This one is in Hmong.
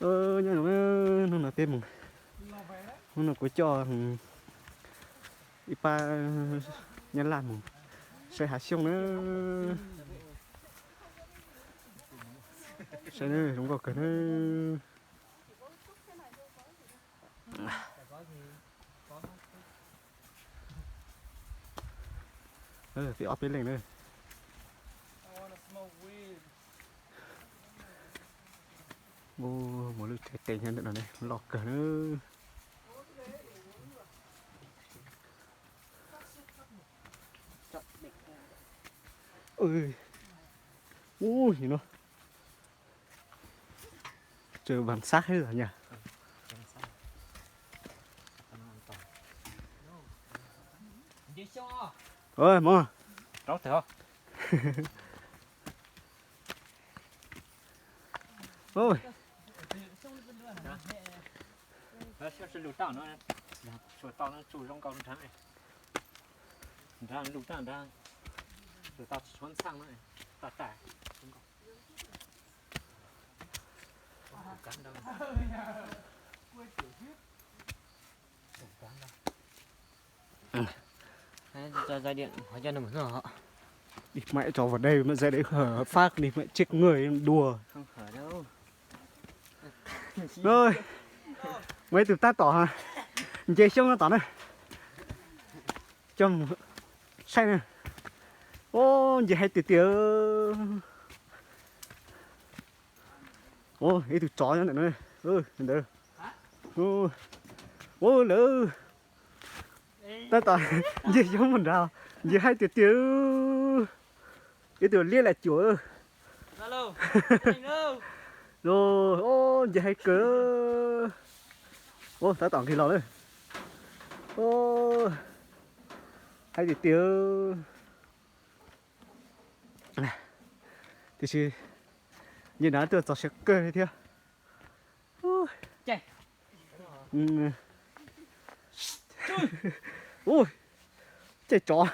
Nyob zoo, hnub no peb mus, hnub no kuv coj ib pab Nyab Laj mus saib hav xyoob na. Saib zoo nkauj kawg na. Peb ob peb leeg na. Mus lub tsev teev nyob ntawm no ne, loj kawg na. Ub, no tseem vam xab heev los nyaj. Mog. Xyoob lug tau no, tsuas tau no tsuj zoo nkauj nrag, nrag lug tag nrag, tsuas tau tshuav ntxhaj no, tag tag. Đi mẹ cho vào đây, mẹ ra đây hở phát đi mẹ chết người đùa. Rồi, muaj ib tug tab tom nce xyoob no tom na, coj mus saib na. Ub, nce heev tiag tiag. Ub, ib tug tsov nyob ntawm no, ntawd. Ub, lawv tab tom nce xyoob mus nrad, nce heev tiag tiag. Ib tug liab lam cuam. Ub, nce heev kawg. Ub, tab tom nqis los lawm. Ub, heev tiag tiag. Tiam sis nce nrad tuaj txog siab kawg li thiab. Ub, caij tsov.